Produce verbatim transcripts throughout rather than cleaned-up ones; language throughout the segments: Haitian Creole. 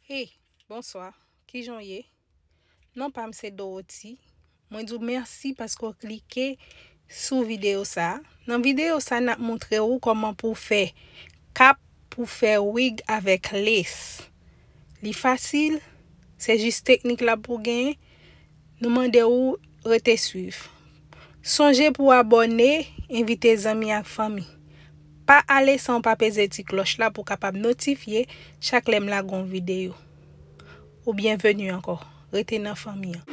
Hey, bonswa. Kijan w ye? Non pa m se Dorothy. Mwen di w mèsi paske w klike sou videyo sa a. Nan videyo sa a, n ap montre w kòman pou w fè kap, pou w fè wig avèk lace. Li fasil, se jis teknik la pou w genyen. Nou mande w rete swiv. Sonje pou w abòne, envite zanmi ak fanmi. Pa ale san w pa peze ti klòch la pou w kapab notifye chak lè m lage yon videyo. Ou byenveni ankò. Rete nan fanmi an.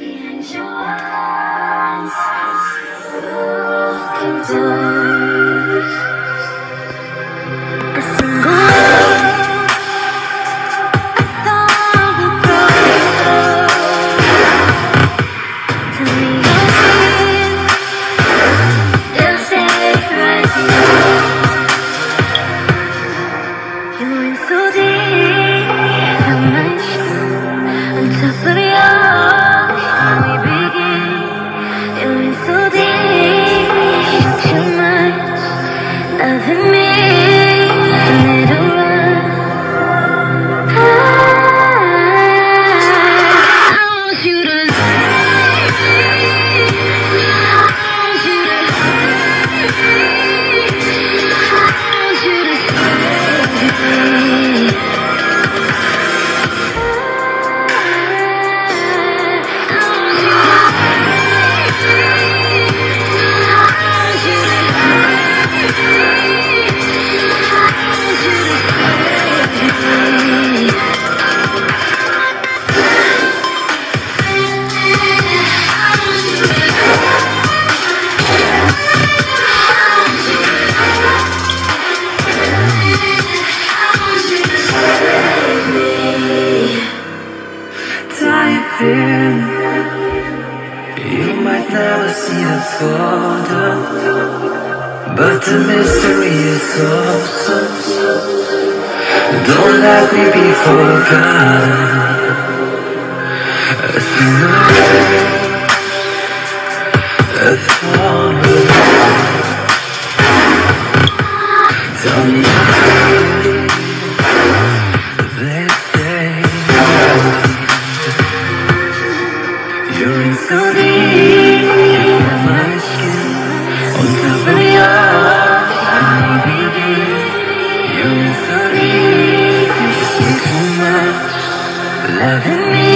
But the mystery is so, so, so. Don't let me be forgotten. As the night is falling, tell me, they say you're insulting. You feel my skin on top of yours. You're insulting. You say too much. Loving me,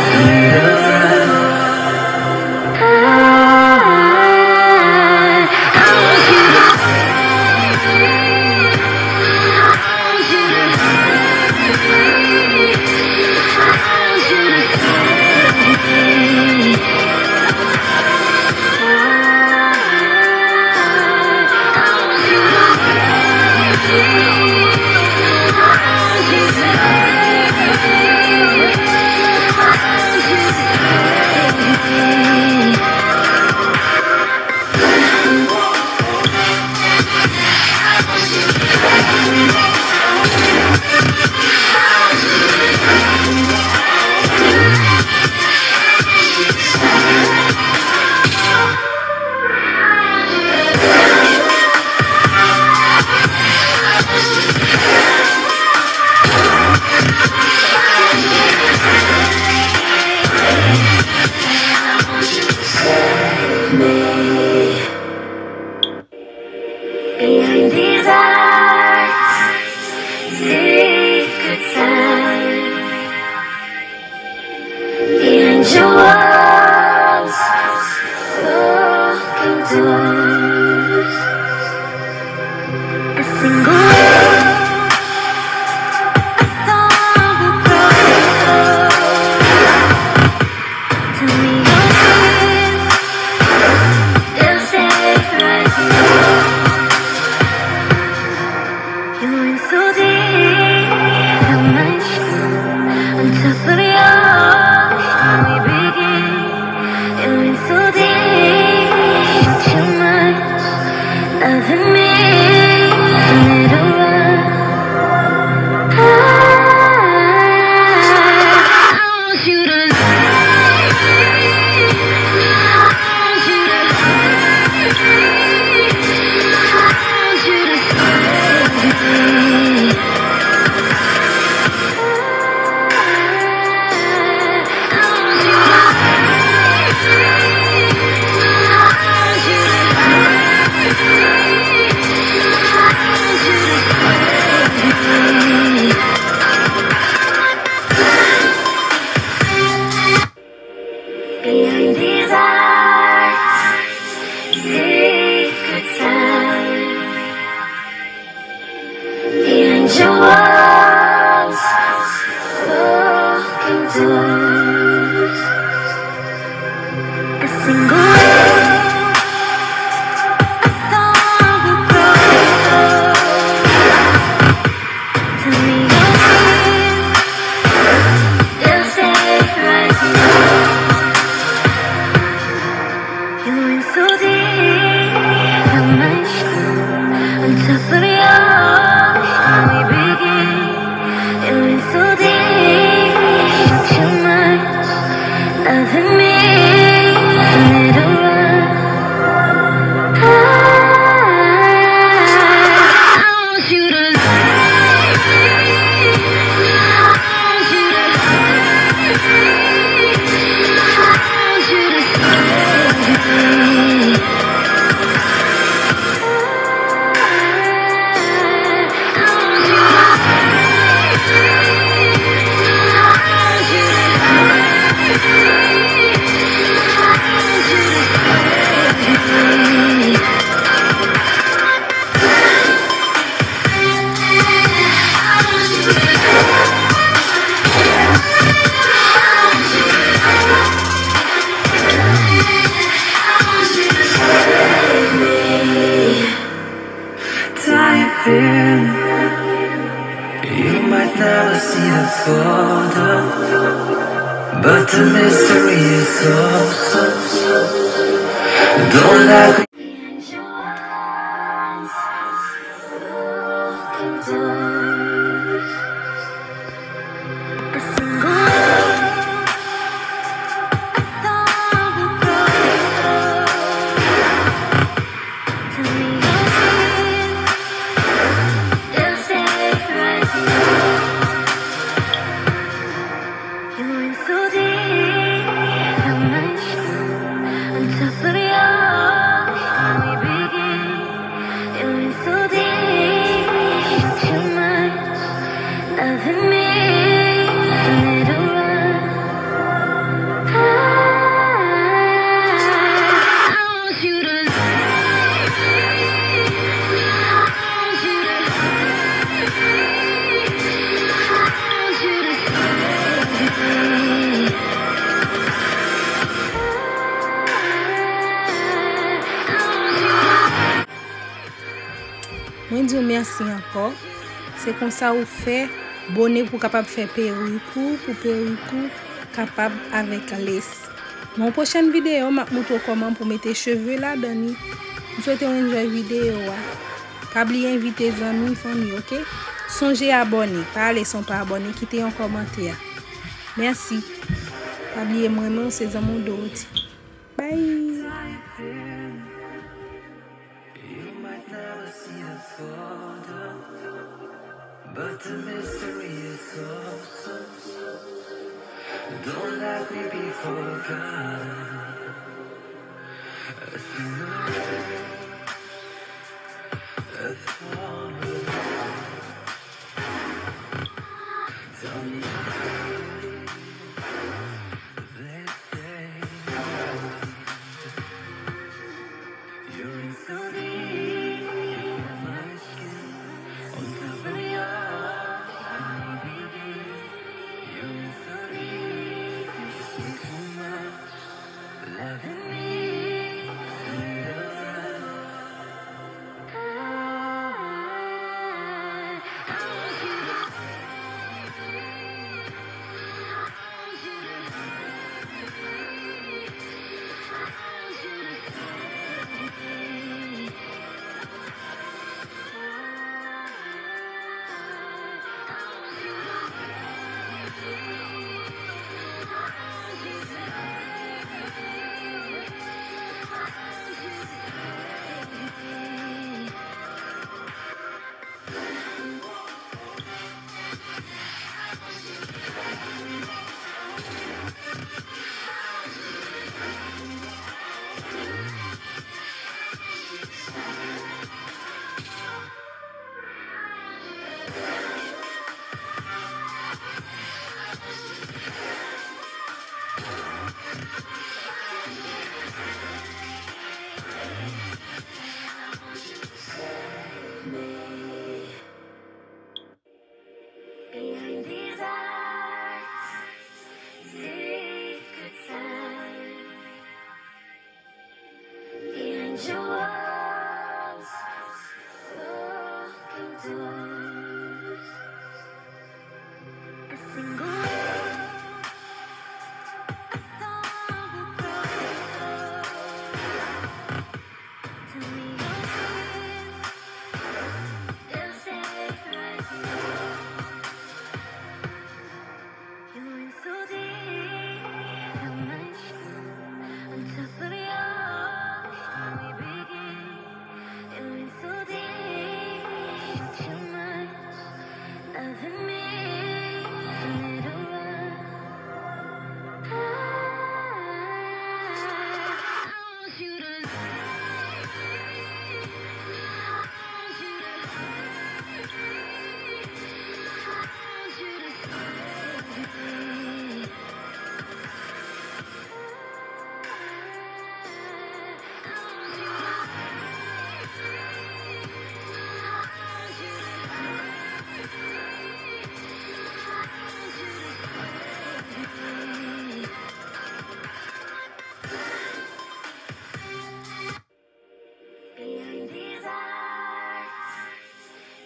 sweet love. I, I want you to Too deep, too much, loving me, a little rough. I, I want you to love me. I want you to love me. I want you to love me. Diamond, you might never see the photo, but the mystery is so, so, so. Don't let me Mwen di w mèsi ankò. Se konsa ou fè bone pou w kapab fè perik ou, pou perik ou kapab avèk les. Nan yon pwochèn videyo, m ap montre w kòman pou mete cheve ladan li. M swete w enjoy videyo a. Pa bliye envite zanmi, fanmi, oke? Sonje abòne. Pa ale san w pa abòne, kite yon kòmantè. Mèsi. Pa bliye m renmen w, se zanmi w Dorothy. Bye! You might never see the photo, but the mystery is so, so, so. Don't let me be forgotten. A single rose, a thorn will tell me how they stay. Behind these eyes, secret sign. Behind your walls, broken doors. A single word, a thorn will grow. Tell me your fears, they'll stay right here. Behind these eyes,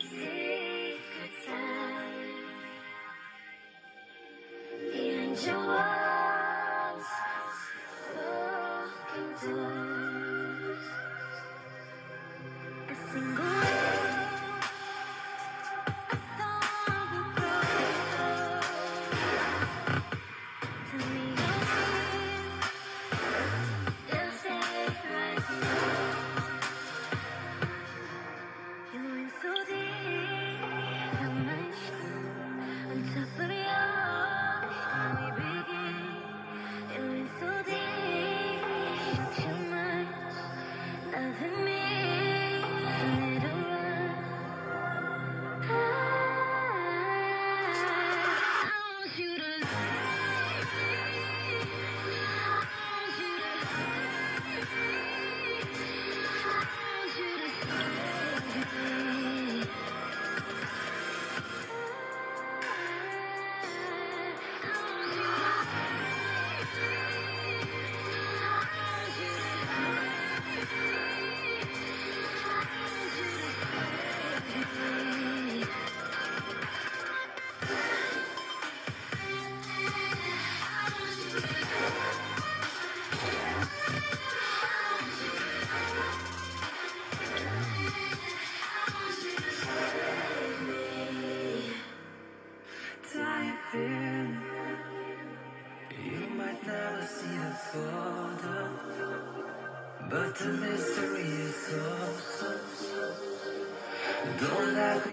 secret signs. Behind your walls, broken doors. A single word, a song will grow. Tell me your fears, they'll stay right here. You went so deep, felt my skin on top of yours. Can we begin? You went so deep, shook too much. Nothing means a little run. I, I want you to love me. I want you to love me. I want you to love me. Typhoon. You might never see the photo, but the mystery is so, so, so. Don't let